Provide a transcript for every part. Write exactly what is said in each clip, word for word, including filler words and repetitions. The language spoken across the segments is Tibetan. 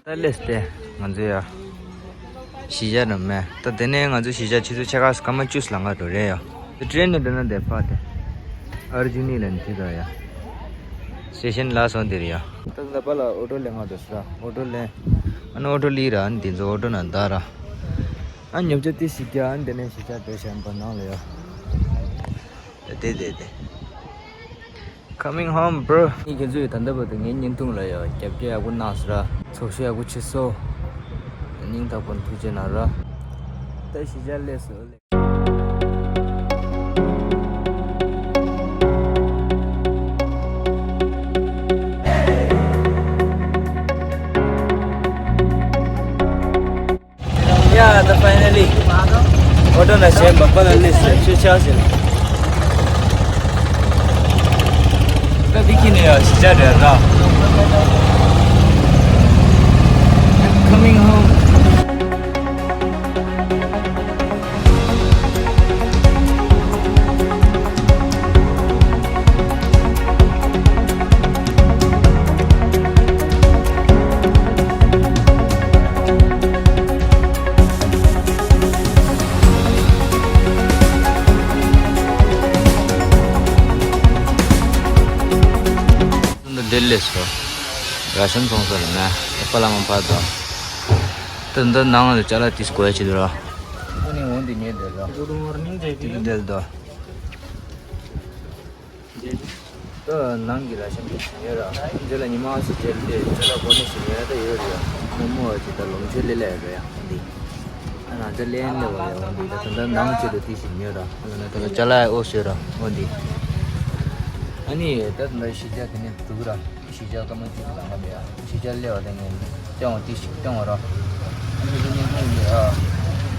ད་སླེབས་ཏེ་ང་ཚོ་ཡ་གཞིས་ཆགས་འགྲོ་མེད། ད་དེ་ནས་ང་ཚོ་གཞིས་ཆགས་ཆུ་ཚོད་ཕྱེད་ཀ་སྐར་མ་བཅུ་ལ་ང་འགྲོ་རེད་ཡ། ད་ཊེན་ནས་འགྲོ་ན་དེ་ཕར་དེ་ཨར་ཇུ་ནི་ལ་འདི་དང་ཡ་སི་ཊེ་ཤན་ལ་སོང་དེ་རེད་ཡ། ད་ལ་པ་ལ་ཨོ་ཊོ་ལེན་ང་འགྲོ་ས་ར། ཨོ་ཊོ་ལེན། ཨ་ནི་ཨོ་ཊོ་ལི་ར། ཨ་ནི་དེ་ཚོ་ཨོ་ཊོ་ནང་བསྡད་ར། ཨ་ཉོ་ཆ་དེ་ཞིག་རྒྱག་ཨ་ནི་དེ་ནས་གཞིས་ཆགས་འགྲོ་བཞིན་པ་ནང་ལ་ཡ། དེ་དེ་དེ། Coming home, bro. ངས་ཁྱེད་ཚོས་ད་ལྟ་བར་དུ་ངའི་བརྙན་ཐུང་ལ་ཡང་རྒྱབ་སྐྱོར་ཡག་པོ་གནང་སོང་ར། ཚོགས་ཞུགས་ཡག་པོ་བྱས་སོང་། སྙིང་ཐག་པ་ནས་ཐུགས་རྗེ་གནང་ར། ད་གཞིས་ཆགས་སླེབས་སོང་། Yeah, the finally. ཨོ་ཊོ་ནང་བཞིན་མ་པ་ལ་སླེབས་སོང་། ཆུ་ཆག་ཟེར། ད་འདི་ཁྱེར་ནས་ཡང་གཞིས་ཆགས་འགྲོ་ཡ་ར། I'm coming home. འདི་ལས་སོ། ར་ཤན་ཚོང་ས་རེད་ན། ཨ་ཕ་ལ་མ་ཕ་དང་། ད་འདི་ནང་ལ་ཅ་ལག་ཏིས་གོ་ཡ་ཆེད་དུ་ར། ཨ་ནི་འོང་འདི་ཉེ་འདི་ར། Good morning, J P. འདི་འདི་དོ། ད་ནང་གི་ར་ཤན་ཏིས་ཉེ་ར། འདི་ལ་ཉི་མ་སུ་ཅེལ་ཏེ་ཅ་ལག་གོ་ནི་ཞིག་ཉེ་ད་ཡོད་ར། མོ་མོ་ཅི་ད་ལོང་ཆེ་ལེ་ལེ་ར་ཡ་འདི། ཨ་ན་ཅ་ལེན་ལེ་བ་ལེ་འོང་འདི་ད་ད་ནང་ཆེད་དུ་ཏིས་ཉེ་ར། ཨ་ན་ད་ཅ་ལག་ཨོ་ཤེ་ར་འོང་འདི། ཨ་ནི་ད་ད་གཞིས་ཆགས་དེ་ནས་འདུག་ར། གཞིས་ཆགས་སྐར་མ་བཅུ་ལ་ང་མེད་ཡ། གཞིས་ཆགས་སླེབས་པ་དེ་ངས་སྟོན་བ་ཏི་ཞིག་སྟོན་བ་ར། ཨ་ནི་དེ་ནས་ཁོང་གིས་ཨ་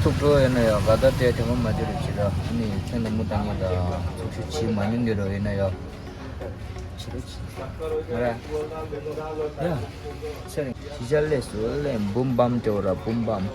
ཐུགས་སྤྲོ་ཡོད་ན་ཡ་ག་ད་ཏྲེ་ཐེ་མ་མ་ཅི་རུ་བྱེད་ར། ཨ་ནི་ཁྱེད་ལ་མུ་ད་ངས་ད་ཚོགས་ཞུགས་བྱེད་མ་མྱོང་གི་རོ་ཡིན་ན་ཡ། བྱེད་རོ་བྱེད་ར། ཡ། ཚེ་རིང་། གཞིས་ཆགས་སླེབས་སོང་། སླེབས། འབུམ་བམ་སྐྱོར་ར་འབུམ་བམ།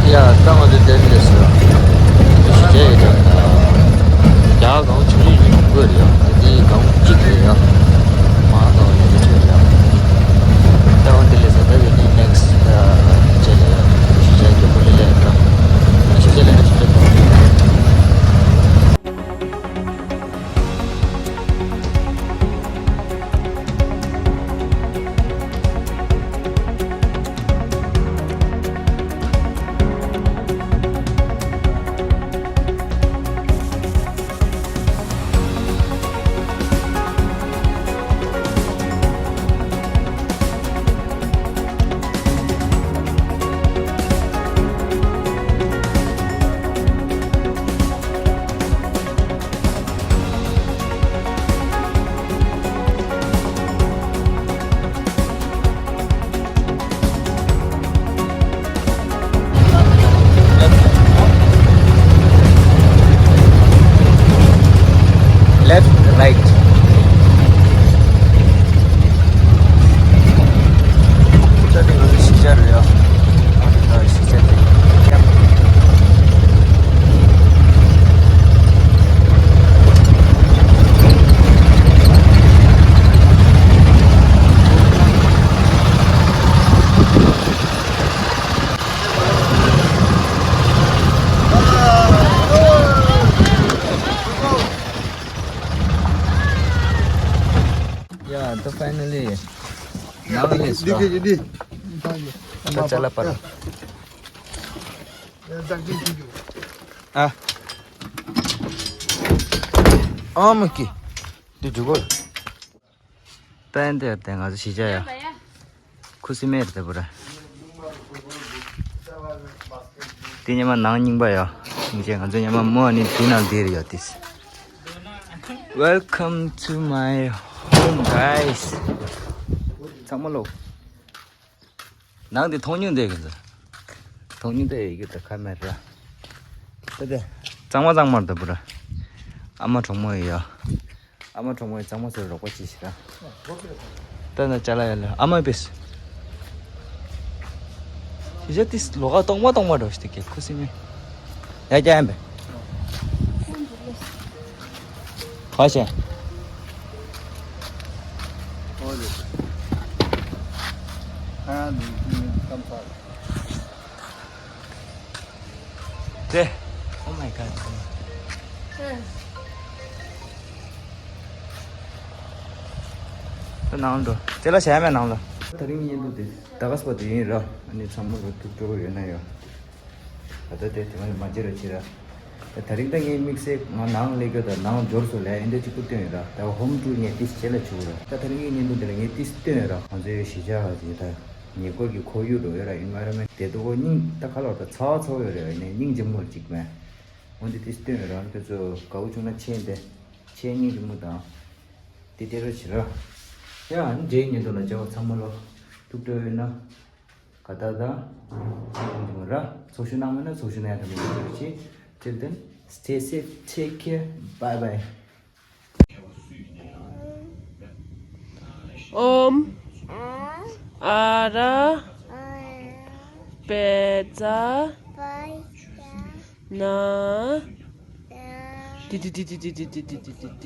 ཡ། ད་ང་ཚོ་དེར་སླེབས་སོང་། གཞིས་ཆགས་ཡོད་ཀྱང་། རྒྱ་གར་གང་ཆུང་ཆུང་ཞིག་དགོས་རེད་ཡ། ད་དེ་གང་གཅིག་རེད་ཡ། མ་གཏོགས་ཡོད་ཀྱི་ཡོད་ཡ། ད་ང་དེ་སླེབས་སོང་། ད་དེ་ནས་next ཆེད་ལ་ཡ། གཞིས་ཆགས་རྒྱལ་པོ་ལི་ལ་ཡ། ད་གཞིས་ཆགས་ལ་ཡ་ཆེད་ལ་ཡ། Left, right. So finally, now let's go. ད་ཅ་ལག་པར། ཨ། ཨ་མ་ཀི། འདི་འཇུག་གོ། ད་ཡིན་དེ་ཡར་དེ་ང་ཚོ་གཞིས་ཆགས་ཡ། ཁུ་སིམ་མེར་དེ་བུ་ར། དེ་ཉི་མ་ནང་རྙིང་པ་ཡ། སྙིང་རྗེ། ང་ཚོ་ཉི་མ་མོ་ནི་དེ་ནང་དེ་རེད་ཡ་དེ། Welcome to my home, guys. ཚང་མ་ལོ། ནང་དེ་མཐོང་མྱོང་དེ་གི་ཚོ། མཐོང་མྱོང་དེ་ཡི་གེ་དེ་ཁ་མེད་ར། དེ་དེ། གཙང་མ་གཙང་མར་དེ་བུ་ར། ཨ་མ་གྲོགས་མོ་ཡི་ཡ། ཨ་མ་གྲོགས་མོ་ཡི་གཙང་མ་ཟེར་རོགས་པ་ཅི་ཞིག་ར། ད་ན་ཅ་ལག་ཡ་ལ་ཨ་མ་པེས། ཞི་ཅ་ཏིས་ལོ་ག་གཏོང་མ་གཏོང་མ་འགྲོ་ཞིག་གི་ཁུ་སིམ་མེ། ཡ་རྒྱ་ཡན་པེ། ཁ་ཤས། དེ། Oh my god. ད་ནང་དུ་དེ་ལ་བྱས་མེད་ནང་ལ། དེ་རིང་བརྙན་ཐུང་དེ་ད་ག་སྤ་དེ་ཡིན་ར། ཨ་ནི་ཚང་མ་ལ་ཐུགས་སྤྲོ་ཡོད་ན་ཡོད། ད་ལྟ་དེ་དེ་མ་མ་བརྗེད་ར་བྱེད་ར། ད་དེ་རིང་ད་ངའི་དམིགས་བསལ་ང་ནང་སླེབས་རྒྱུ་དང་ནང་འབྱོར་སོང་ལས་ཨེ་འདྲ་གཅིག་པུ་བཏོན་ཡོད་ར། ད་ཧོམ་ཊུར་ངས་ཏིས་བྱེད་ལ་བྱུག་ར། ད་དེ་རིང་གི་བརྙན་ཐུང་དེ་ལ་ངས་ཏིས་བཏོན་ཡོད་ར། ང་ཚོའི་གཞིས་ཆགས་དེ་ད་ཉེ་འཁོར་གྱི་ཁོར་ཡུག་འགྲོ་ཡོད་ར། ཨེན་ཝའི་རོན་མེན་ཊི་དེ་དུ་གོ་སྙིང་ད་ཁ་ལོ་ད་ཚ་བ་ཚ་བ་ཡོད་ར། ཡིན་ནའི་སྙིང་རྗེ་མོ་གཅིག་མེད། འོན་ཏེ་ཏིས་བཏོན་ཡོད་ར། ཁྱོད་ཚོ་དགའ་བོ་བྱུང་ན་མཆན་དེ་མཆན་སྙིང་རྗེ་མོ་དང་དེ་སྤྲད་རོགས་བྱེད་ར། ཡ་ཨ་ནི་འདྲའི་བརྙན་ཐུང་ལ་མཇལ་བ་ཚང་མ་ལོ་ཐུགས་སྤྲོ་ཡོད་ན། ག་ད་ད། ར། ཚོགས་ཞུགས་གནང་མེད་ན་ཚོགས་ཞུགས་གནང་ཡ་ཐུབ་མི་འདུག་ཅེས། Till then, stay safe, take care, bye bye. ཨོམ། ཨ་ར། པེ་ཙ། ན། ཏི་ཏི།